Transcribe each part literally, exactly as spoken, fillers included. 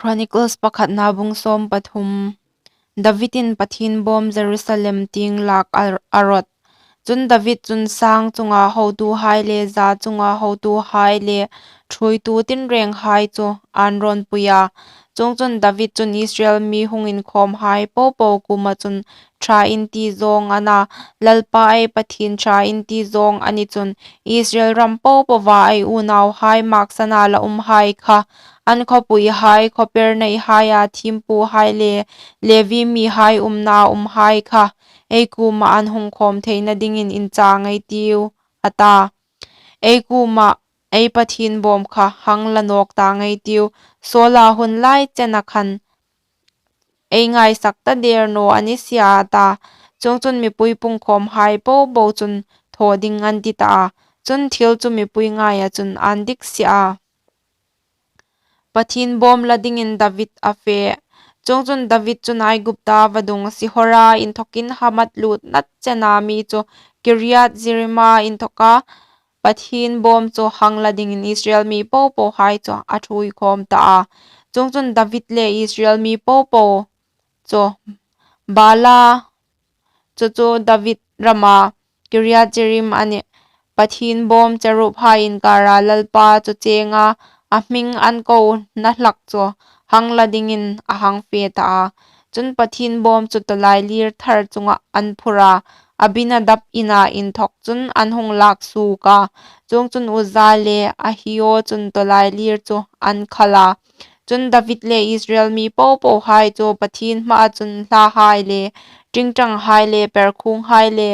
Chronicles pakhatna bung sawm pathum. Davidin Pathien bawm Jerusalem tieng lak a, a rawt. Chun David chun sang chunga hotuhai le za chunga hotuhai le ṭhuoitu tinrenghai chu an rawnpui a. Chuongchun David chun Israel mi hung inkhawmhai popo kuoma chun ṭha in ti zawng a na, Lalpa ei Pathien ṭha in ti zawng a ni chun, Israel ram popoa ei unauhai maksana la umhai kha, an khawpuihai, khawper neihaia thiempuhai le Levi mihai umna umhai kha, ei kuoma an hung khawm theina dingin inchang ei tiu, a ta. Ei kuoma ei Pathien bawm kha hang la nawk ta ngei tiu, Saula hun lai chena khan ei ngaisak ta der naw a ni si a, a ta. Chuongchun mipui pungkhawmhai popo chun thaw ding an ti ta a. Chun thil chu mipui ngaia chun an dik si a. Pathien bawm la dingin David a fe. Chuongchun David chun Aigupta vadung Sihora inthokin Hamath lût nat chena mi chu Kiriat Jearima inthoka Pathien bawm chu hang la dingin Israel mi popohai chu a ṭhuoi khawm ta a. Chuongchun David le Israel mi popo chu Baala, chu chu David rama Kiriat Jearim a nih, Pathien bawm cherubhai inkara Lalpa chu chenga a hming an kona hlak chu hang la dingin a hang fe ta a. Chun Pathien bawm chu tawlailir thar chunga an phur a, Abinadab ina inthok chun an hung lak suok a. Chuongchun Uza le Ahio chun tawlailir chu an khal a. Chun David le Israel mi popohai chu Pathien hmaa chun hlahai le, ṭingṭanghai le, perkhuonghai le,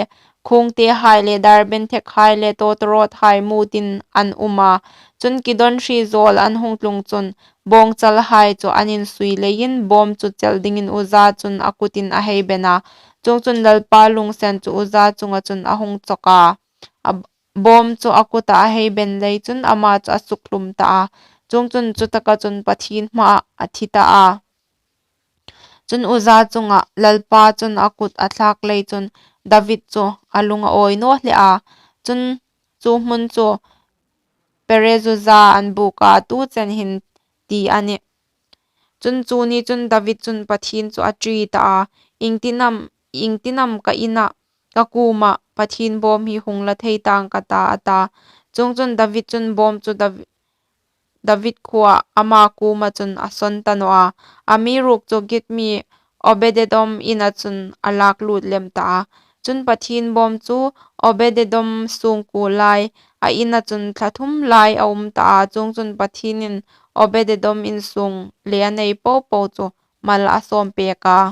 khuongtehai le, darbenthekhai le, tawtawrawthai mutin an um a. Chun Kidron hri zawl an hung tlung chun, bawngchalhai chu an insui leiin bawm chu chel dingin Uza chun a kutin a hei ben a. Chuongchun Lalpa lungsen chu Uza chunga chun a hung chawk a. A bawm chu a kuta a hei ben lei chun ama chu a sukhlum ta a. Chuongchun chutaka chun Pathien hmaa a thi ta a. Chun Uza chunga Lalpa chun a kut a thlak lei chun David chu a lung a awi naw hle a. Chun chu hmun chu Perez Uza an buk a, tu chen hin ti a nih. Chun chu ni chun David chun Pathien chu a ṭi ta a, iengtin am, iengtin am ka ina, ka kuoma Pathien bawm hi hung la thei tang ka ta, a ta. Chuongchun David chun bawm chu Dav-, David khuoa ama kuoma chun a sawn ta naw a. Amiruokchu Git mi Obededom ina chun a lak lût lem ta a. Chun Pathien bawm chu Obededom sungkuo lai, a ina chun thla thum lai a um ta a. Chuongchun Pathienin Obededom insung le a nei popo chu mal a sawm pek a.